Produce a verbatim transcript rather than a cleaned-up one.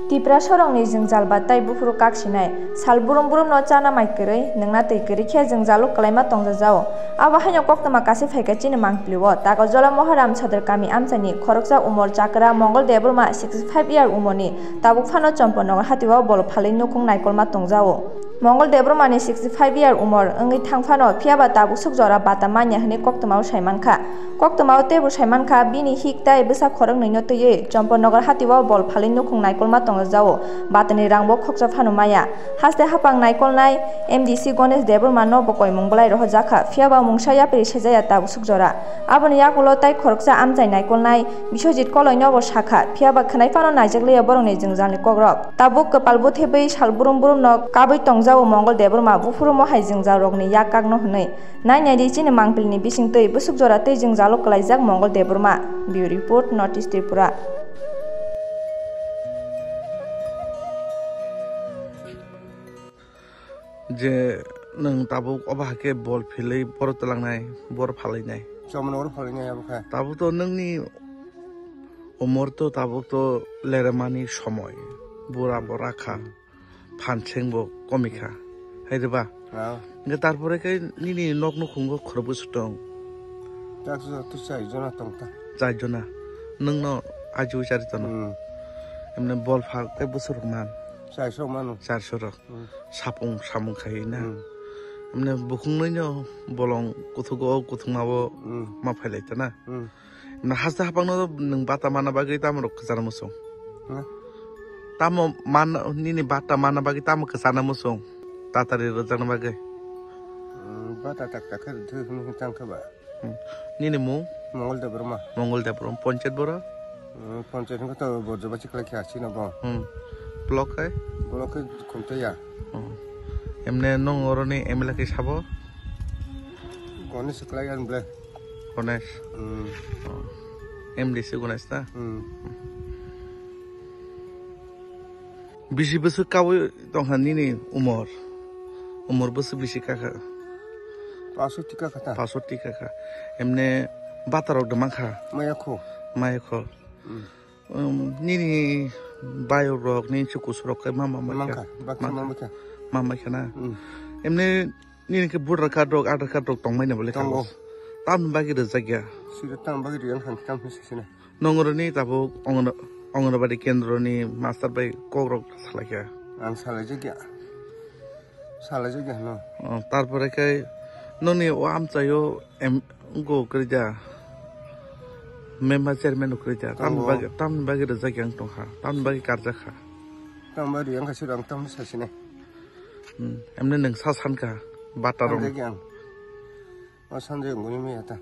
Tiprasarokni jwngjal ba tai buphuru kaksinai. Sal brum brumno chana mai kwrwi, nwngna twi kwrwi khe jwngjalo kwlaima tongjajao. Abo haino koktwma kasi phaikha chini mangpili-o. Takojola Moharam Sadar kami amchaini khoroksa umor chakra Mongol Debbarma sixty five year umorni tabuk phano Chompornagar hatio bol phalwi nukhung naikolma tongjao. Mongol Debbarmani sixty five year umor wngwi thang phano, phiyaba tabuk swk jora bata manya hwnwi koktwmao sai mankha. Koktwmao teibo sai mankha, bini hik tai bwsa khoroknwino twiwi Chompornagar hatio bol phalwi nukhung naikolma tongjao, batani rangbo khoksa phano maya. Haste haphang naikolnai M D C Ganesh Debbarma no bo koimung bwlai rohorjakha, phiyaba mungsa yapri sejaya tabuk swk jora. Aboni yakulo tai khoroksa amchai naikolnai Biswajit Koloino bo sakha, phiyaba khwnai phano naijak liya borokni jwngjalni kokrok. Tabuk kwpal buthebwi sal brum brumno kabwi tongjao Mongol Debbarma, buphuru mohai jwngjalrokni yak kakno hwnwi. Nai naidi chini mangpilni bisingtwi bwswk jora tei jwngjalo kwlaijak Mongol Debbarma. Bureau Report, North East Tripura. Je nwng tabuk obo hai khe bol philwi boro twlangnai, boro phalainai. Chomno oro phalainai abo khe. Tabuk to nwngni umor to tabuk to leremani somoi, bura bo rakha, phanseng bo komikha, hai de ba? Ah. Hingke tarpore khe nini nok nukhungo khorokbwswk tong? Taksa to char jona tong ta. Char jona. Nwngno aji chari tono? Hmm. Emne bol phal tei bwswk rok man? Charso mano. Charso rok. Hmm. Sapung samung khai na. Hmm. Emne bukhung nwi no bolong kuthuk o kuthukma bo Hmm. ma phai lai ta na. Hmm. Na haste hapang no nwng bata mana bagwi tamo rok kwchana muchung. Hmm. Tamo man nini bata mana bagwi tamo kwchana muchung. Tatari rwjakna bagwi. Hmm, bata tak tak khe rwthwi hwnwi tang khe ba. Hmm. Nini mung? Mongol Debbarma. Mongol Debbarma. Ponchayat boro? Hmm, ponchayat hwnkhe to Borjobasi kwlai khe asino bo. Hmm. Block hai? Block khe Khumtoya. Hmm. Emne nong oroni M L A khe sabo? Ganesh kwlai ang ble. Ganesh? Hmm. Oh. M D C Ganesh ta? Hmm. Bisi bwswk kaui tongkha nini umor? Umor bwswk bisi kakha? Pasoti kakha ta. Pasoti kakha. Emne bata rok de mankha? Maya kho. Maya kho. Hmm. Um, nini bayok rok, nini chukusu rok khe ma ma mankha? Mankha, baksa ma mankha. Ma mankha na? Hmm. Emne nini khe voter card rok, Aadhaar card rok tongmani bo lekha? Tongo. Tamni bagwi rwjak ya? Siro tamni bagwi rwya wngkha, tamni sisine. Nongoroni tabuk Ongona-, Onganabadi kendroni master bai kokrok salaikha? Ang salaijakya. Salaijakya hwno. Oh, tarpore khe noni o amchaio em-, go kwrwida? Member chairman kwrwida? Tamni Tongo. Bagwi, tamni bagwi rwjakya ang tongkha? Tamni bagwi karjakha? Tamni bagwi rwya wngkha sir ang tamni sasine. Hmm, emne nwng sa sankha bata rok? Hamjakya ang. O sanjay nguni maya ta.